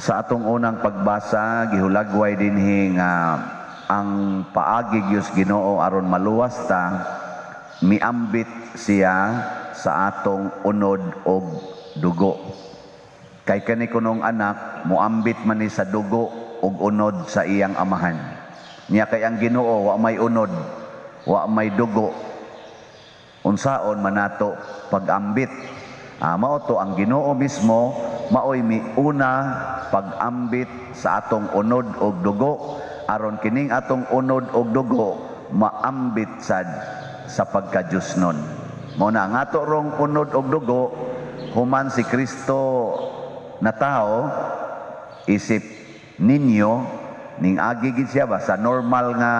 Sa atong unang pagbasa, gihulagway dinhi nga ang paagi gyud Ginoo aron maluwas ta, miambit siya sa atong unod og dugo. Kay kani kunong anak moambit man ni sa dugo og unod sa iyang amahan. Nya kay ang Ginoo wa may unod, wa may dugo. Unsaon man nato pag-ambit? Mao to ang Ginoo mismo maoy miuna pag-ambit sa atong unod og dugo aron kining atong unod og dugo maambit sad sa pagka-Diyosnon. Mao na ang ato rong unod og dugo, human si Kristo na tao isip ninyo, ning agi gid siya ba sa normal nga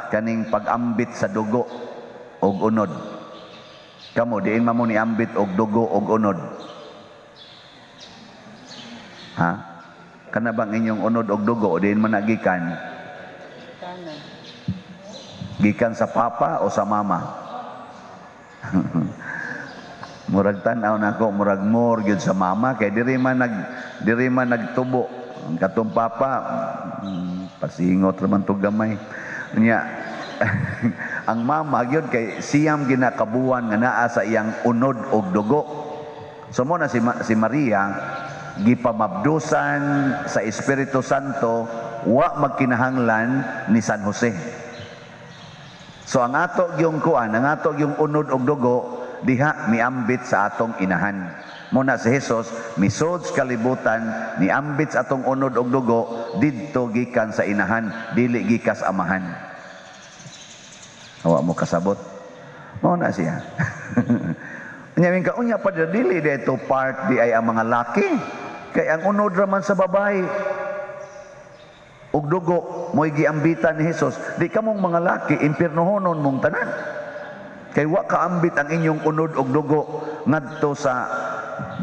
kaning pag-ambit sa dugo og unod. Kamo, diin man mo niambit og dugo og unod? Ha? Kana bang inyong unod og dugo diin man na gikan? Kanan. Gikan sa papa o sa mama? Murag tan-aw nako, murag more gyud sa mama kay diri man nagtubo. Ang katong papa, pasingot ra man to gamay. Nya ang mama gyud kay siyam ginakabuan nga naa sa iyang unod og dugo. So mo na si Maria gipamabdusan sa Espiritu Santo, wa magkinahanglan ni San Jose. So ang ato gyung kuan, ang ato gyung unod og dugo diha miambit sa atong inahan. Muna si Jesus misod sa kalibutan, niambit sa atong unod og dugo didto gikan sa inahan, dili gikas amahan. Wa mo kasabot. Mao na siya. Unya ka unya pa dili dito part di ay ang mga laki. Kay ang unod ra man sa babae ug dugo mo'y giambitan ni Jesus. Di kamong mga laki, impiernohonon mong tanan. Kay wa kaambit ang inyong unod og dugo ngadto sa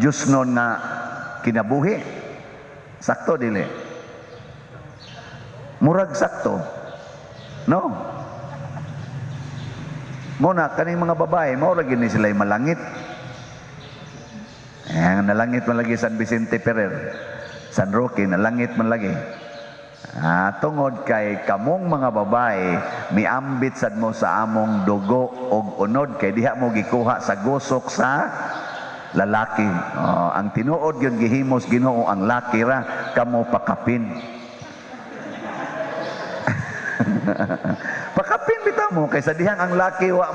Diyosnon nga kinabuhi. Sakto dili? Murag sakto. No? Muna kaning mga babae mao ra gini sila malangit. Eh, nalangit man lagi San Vicente Ferrer. San Roque, nalangit man lagi. Tungod kay kamong mga babae miambit sad mo sa among dugo og unod kay diha mo gikuha sa gusok sa lalaki. Oh, ang tinuod yun gihimos Ginoo ang laki ra, kamo pakapin. Pakapin bitaw mo kay sa dihang ang laki wa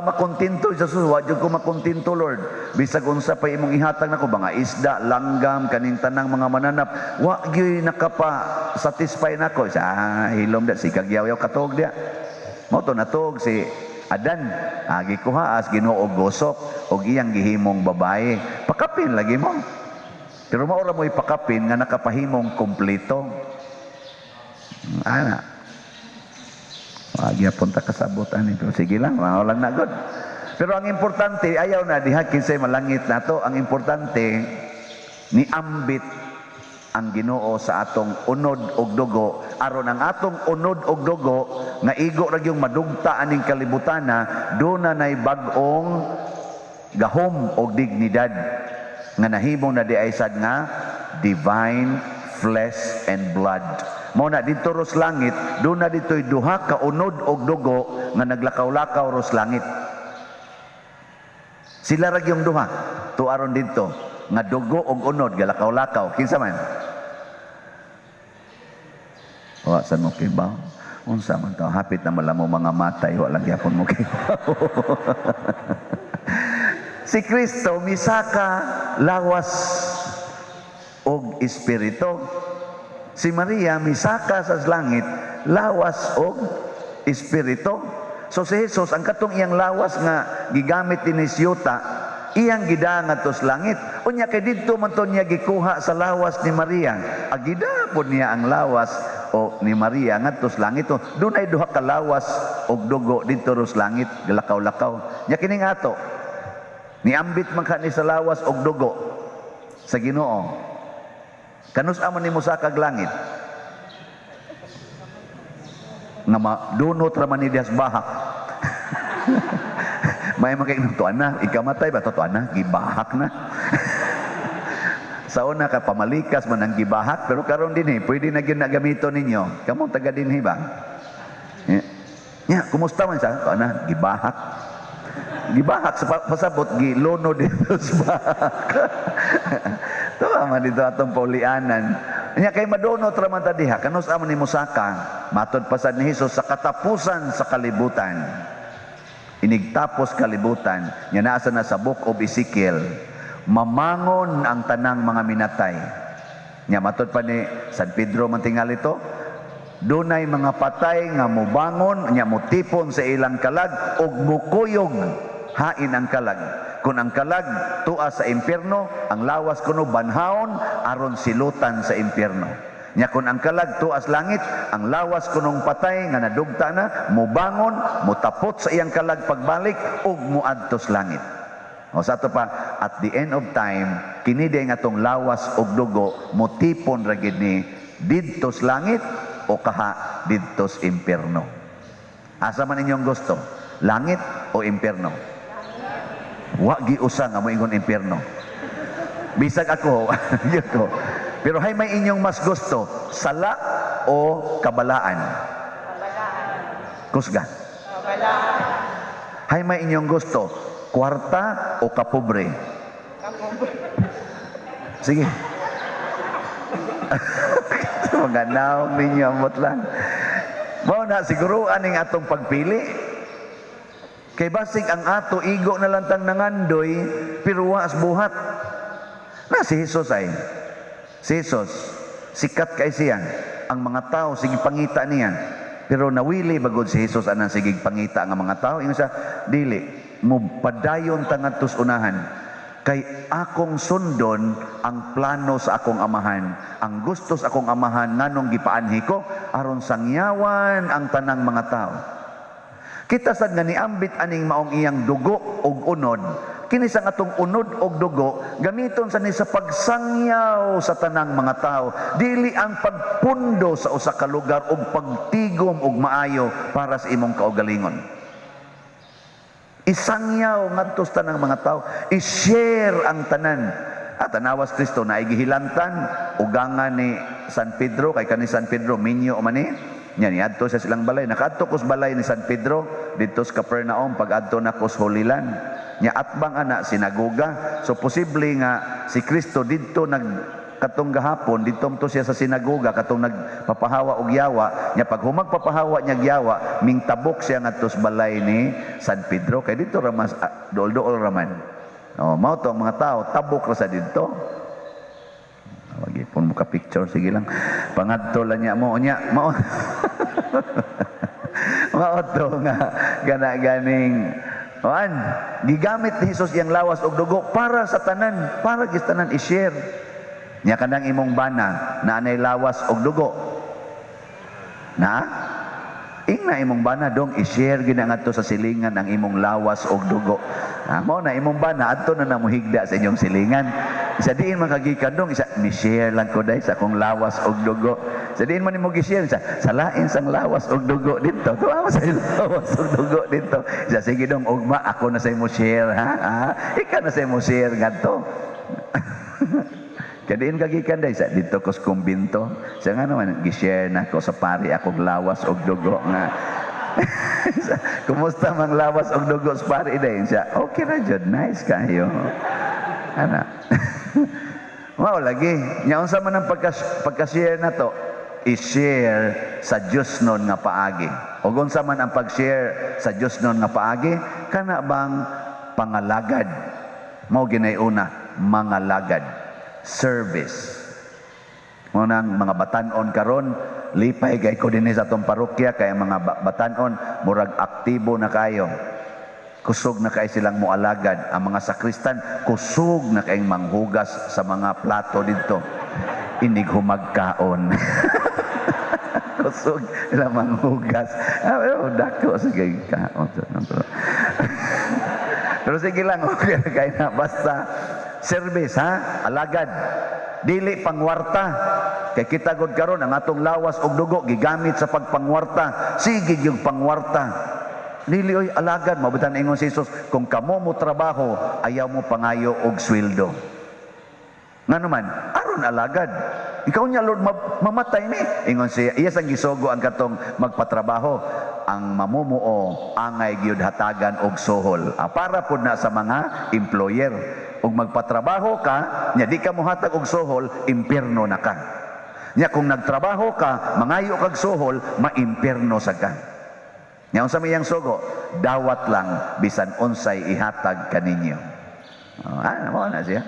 makontento sa Jesus, wa jud ko makontento, Lord. Bisag unsa pa imong ihatag nako, mga isda, langgam, kaning tanang mga mananap, wa gyud nakapa satisfy nako. Sa hilom da si kagyaw katog dia. Mao to natog si Adan, gikuha as Ginoo gosok og iyang gihimong babae. Pakapin lagi mo. Pero mao ra mo ipakapin nga nakapahimong kompleto. Ana. Wag gyapon ta kasabot ani, pero sige lang, mao lang na gud. Pero ang importante, ayaw na diha kinsay malangit nato, ang importante niambit ang Ginoo sa atong unod og dugo aron ang atong unod og dugo nga igo ra gyung madugta aning kalibutana, duna nay bag-ong gahom og dignidad nga nahimo na di ay sad nga divine flesh and blood. Mao na didto ros langit, duna dito'y duha ka unod og dugo nga naglakaw-lakaw ros langit. Sila ra gyung duha tuaron didto nga dugo og unod galakaw-lakaw. Kinsa man? Wa san mo kibaw? Unsa man to? Hapit na malamo mga matay, wa lang gyapon mo kibaw. Si Kristo misaka lawas og espiritu. Si Maria misaka sa langit lawas og espiritu. So si Jesus, ang katong iyang lawas nga gigamit ni Siyuta, iyang gida ngadto sa langit. Unya kay didto man to niya gikuha sa lawas ni Maria. Agida pod niya ang lawas o ni Maria ngadto sa langit. Dunay duha ka lawas og dugo didto ros langit, galakaw-lakaw. Nya kining ato niambit man ka ni sa lawas og dugo sa Ginoo. Kanus man nimo sakag langit? Nga madunot ra man ni dihas bahak. May mga kay tuan na, ikamatay ba tuan na, gibahak na. Sa una ka pamalikas man ang gibahak, pero karon dinhi pwede na gyud na gamiton ninyo. Kamong taga dinhi ba? Nya, kumusta man sa? Ana, gibahak. Gibahak sa pasabot gilono dito sa bahak. Tuwa man dito atong paulianan. Nya kay madunot ra man ta diha, kanus-a man ni mosaka, matod pa sad ni Hesus sa katapusan sa kalibutan. Inigtapos kalibutan, nya naa sa na sa Book of Ezekiel, mamangon ang tanang mga minatay. Nya matod pa ni San Pedro man tingali to, dunay mga patay nga mobangon, nya motipon sa ilang kalag ug mukuyog hain ang kalag. Kung ang kalag tua sa impyerno, ang lawas kuno banhaon aron silutan sa impyerno. Nya kung ang kalag tuas langit, ang lawas kunong patay nga nadugta na, mobangon, motapot sa iyang kalag pagbalik ug moadtos langit. O sa ato pa, at the end of time, kini di nga atong lawas ug dugo motipon ra gid ni didto sa langit o kaha didto sa impyerno. Asa man inyong gusto? Langit o impyerno? Wa gi usa nga moingon impyerno. Bisag ako, yun ko. Pero hay may inyong mas gusto, sala o kabalaan? Kabalaan. Kusga. Kabalaan. Hay may inyong gusto, kwarta o kapobre? Kapobre. Sige. Mga naong ninyo, amot lang. Mao na, siguro aning atong pagpili. Kay basig ang ato, igo na lang tang nangandoy, pero waas buhat. Na si Jesus ay. Si Jesus, sikat kay siya. Ang mga tao, sige pangita niya. Pero nawili bagod si Jesus anang sige pangita ang mga tao. Ingon siya, dili, mo padayon ta ngadtos unahan. Kay akong sundon ang plano sa akong amahan. Ang gusto sa akong amahan nganong gipaanhi ko aron sangyawan ang tanang mga tao. Kita sad nga niambit aning maong iyang dugo ug unod. Kini sa atong unod og dugo gamiton sa ni sa pagsangyaw sa tanang mga tao. Dili ang pagpundo sa usa ka lugar ug pagtigom og maayo para sa imong kaugalingon. Isangyaw ngadto sa tanang mga tao, i-share ang tanan. At tanawas Kristo na gihilantan ugangan ni San Pedro, kay kani San Pedro minyo man ni. Nya niadto sa silang balay, nakaadto kos balay ni San Pedro didto sa Capernaum pag adto na kos Holy Land. Nya atbang ana sinagoga. So posible nga si Kristo didto nag katong gahapon didto to siya sa sinagoga katong nagpapahawa og yawa. Nya pag humag papahawa niya yawa, mingtabok siya ngadto sa balay ni San Pedro kay didto ra mas dool-dool raman. Oh, mao to ang mga tao tabok ra sa didto. Wagi pon mo ka picture, sige lang. Pangadto lang niya mo nya mao. Mao to nga gana ganing Juan, gigamit ni Jesus iyang lawas og dugo para sa tanan, para gis tanan i-share. Nya kanang imong bana na anay lawas og dugo. Na? Ingna imong bana dong i-share gina ngadto sa silingan ang imong lawas og dugo. Ah, mao na imong bana adto na namuhigda sa inyong silingan. Isa diin man kagikan dong, isa mi-share lang ko dai sa akong lawas og dugo. Sa diin man nimo gi-share sa salain sang lawas og dugo didto. Tuwa mo sa lawas og dugo didto. Isa sige dong ugma ako na sa imo share ha. Ha? Ikaw na sa imo share ngadto. Kaya diin kagikan dai sa didto ko sa kumbinto. Sa nga naman gi-share na ko sa pari akong lawas og dugo nga. Kumusta mang lawas og dugo sa pari dai siya? Okay ra jud, nice kayo. Ana. Mao lagi, nya unsa man ang pagka-share na to? I-share sa Dios nun nga paagi. Og unsa man ang pag-share sa Dios nun nga paagi? Kana bang pangalagad? Mao ginay una, mangalagad. Service. Mao nang mga batan-on karon, lipay kay ko dinhi sa atong parokya kay ang mga batan-on murag aktibo na kayo. Kusog na kay silang moalagad. Ang mga sakristan kusog na kayong manghugas sa mga plato didto. Inig humagkaon. Kusog sila manghugas. Ah, oh, dako sige kaon. Pero sige lang, okay na kayo na. Basta service ha, alagad. Dili pangwarta. Kay kita gud karon ang atong lawas og dugo gigamit sa pagpangwarta. Sige yung pangwarta. Dili oy alagad, mabutan ingon si Jesus, kung kamo mo trabaho, ayaw mo pangayo og sweldo. Nga naman, aron alagad. Ikaw niya, Lord, mamatay ni. Ingon siya, iya sang gisugo ang katong magpatrabaho. Ang mamumuo, angay gyud hatagan og suhol. Ah, para pud na sa mga employer. Ug magpatrabaho ka, nya di ka mohatag og suhol, impierno na ka. Nya kung nagtrabaho ka, mangayo kag suhol, maimpierno sa ka. Nya unsa may iyang sugo? Dawat lang bisan unsay ihatag kaninyo. Oh, ah, mao na siya.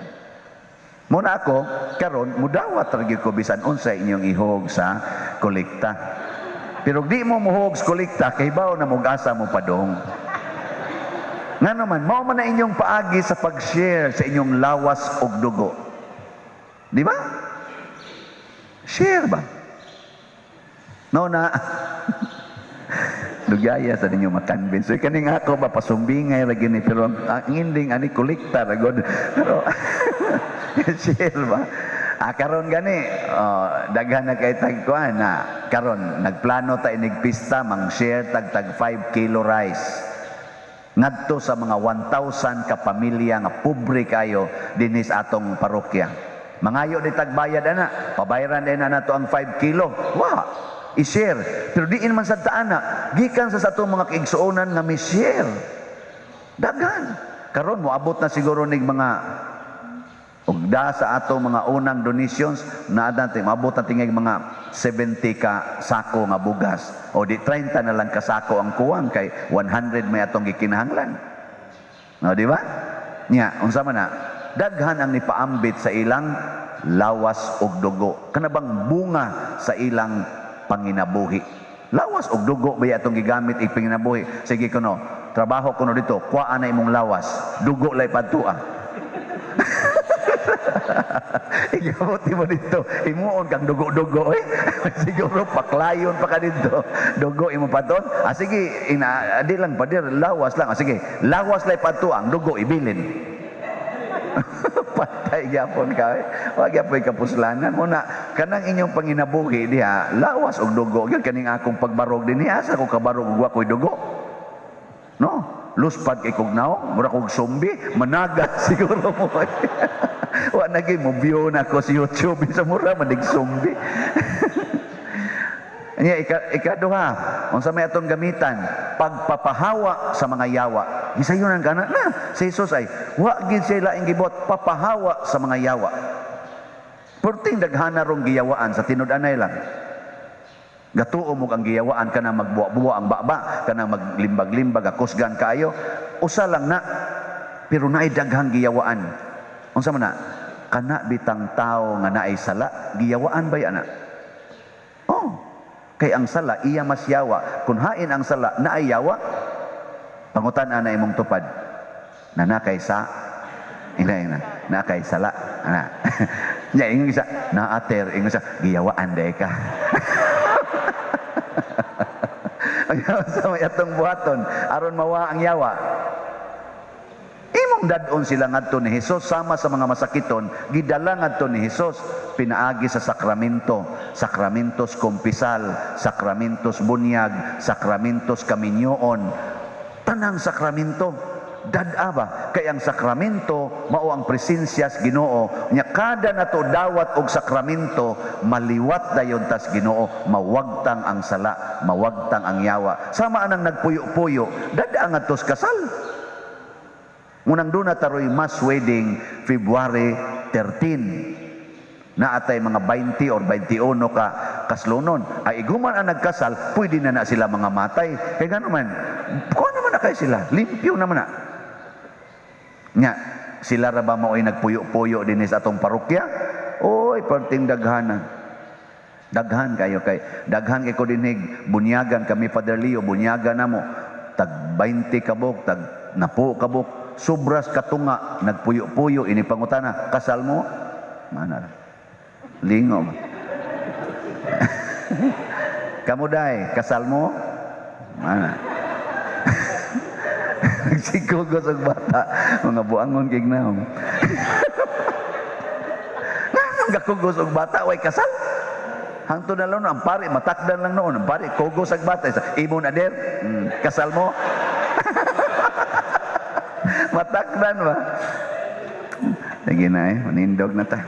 Muna ako, karon mudawat ra gyud ko bisan unsay inyong ihog sa kolekta. Pero di mo muhog sa kolekta, kay bawo na mug-asa mo padong. Nga naman, mao man na inyong paagi sa pag-share sa inyong lawas ug dugo. Di ba? Share ba? No na. Dugaya sa ninyo makanbin. So kaning ako ba pasumbingay ra gini, pero ang ending ani kolekta ra gud. Pero share ba? Ah, karon gani, oh, daghan na kay tag kuan na karon nagplano ta inig pista mang share tag tag 5 kilo rice ngadto sa mga 1,000 ka pamilya nga pobre kayo dinhi sa atong parokya. Mangayo di tagbayad ana, pabayaran din na nato ang 5 kilo. Wa, i-share. Pero diin man sa ana, gikan sa atong mga kaigsuonan nga mi share. Daghan. Karon moabot na siguro nig mga ugda sa ato mga unang donations na natin maabot na tingay mga 70 ka sako nga bugas o di 30 na lang ka sako ang kuwang kay 100 may atong gikinahanglan. No, di ba? Nya, unsa man na? Daghan ang nipaambit sa ilang lawas ug dugo. Kana bang bunga sa ilang panginabuhi. Lawas ug dugo ba atong gigamit ipanginabuhi? Sige kuno, trabaho kuno dito, kuhaan na imong lawas, dugo lay padtua. Igabot mo dito, imuon kang dugo-dugo eh. Siguro paklayon pa ka dito. Dugo imo paton. Ah sige, ina di lang padir, lawas lang. Ah sige, lawas lay padtua, ang dugo ibilin. Patay gyapon ka eh. Wa gyapon kapuslanan mo na kanang inyong panginabuhi diha, lawas og dugo gyud kaning akong pagbarog dinhi, asa ko kabarog ug wa koy dugo. No? Luspad kay kog naong, mura kog zombie, managat siguro mo. Wa na gyud mo view na ako sa YouTube sa mura manig zombie. Nya ikaduha, unsa may atong gamitan? Pagpapahawa sa mga yawa. Gisayunan kana na si Jesus ay wa gid siya laing gibuhat, papahawa sa mga yawa. Perting daghana rong giyawaan sa tinud-anay lang. Gatuo mo ang giyawaan kana magbuwa-buwa ang baba, kana maglimbag-limbag akusgan kaayo. Usa lang na, pero naay daghang giyawaan. Unsa man na? Kana bitang tao nga naay sala, giyawaan ba ana? Oh, kay ang sala iya mas yawa. Kun hain ang sala naay yawa, pangutan ana imong tupad. Na nakay sa ina ina, nakay sala ana. Nya ingon isa, naater ingon sa giyawaan day ka. Sa may atong buhaton aron mawa ang yawa. Imong dad-on sila ngadto ni Hesus sama sa mga masakiton, gidala ngadto ni Hesus pinaagi sa sakramento, sakramentos kumpisal, sakramentos bunyag, sakramentos kaminyoon, tanang sakramento. Dad-a ba? Kay ang sakramento mao ang presensya sa Ginoo. Nya kada nato dawat og sakramento, maliwat dayon tas Ginoo, mawagtang ang sala, mawagtang ang yawa. Sama anang nagpuyo-puyo, dad-a ngadto sa kasal. Munang duna taroy mass wedding February 13. Naatay mga 20 or 21 ka kaslonon. Ay iguman ang nagkasal, pwede na na sila mga matay. Kay gano man, kuha naman na kayo sila, limpyo naman na. Nga, sila ra ba mao'y nagpuyo-puyo din sa atong parokya? Oy, perting daghana. Daghan kayo kay daghan kay ko dinig bunyagan kami Father Leo, bunyagan namo tag 20 kabok, tag napo kabok, sobras katunga nagpuyo-puyo ini pangutana, kasal mo? Mana? Lingo ba? Kamu day, kasal mo? Mana? Nagsikugos og bata, mga buangon kay naong. Nganong gakugos og bata way kasal? Hangtod na lang ang pare matakdan lang noon, ang pare kugos og bata, imo na der, kasal mo? Matakdan ba? Sige na eh, manindog na ta.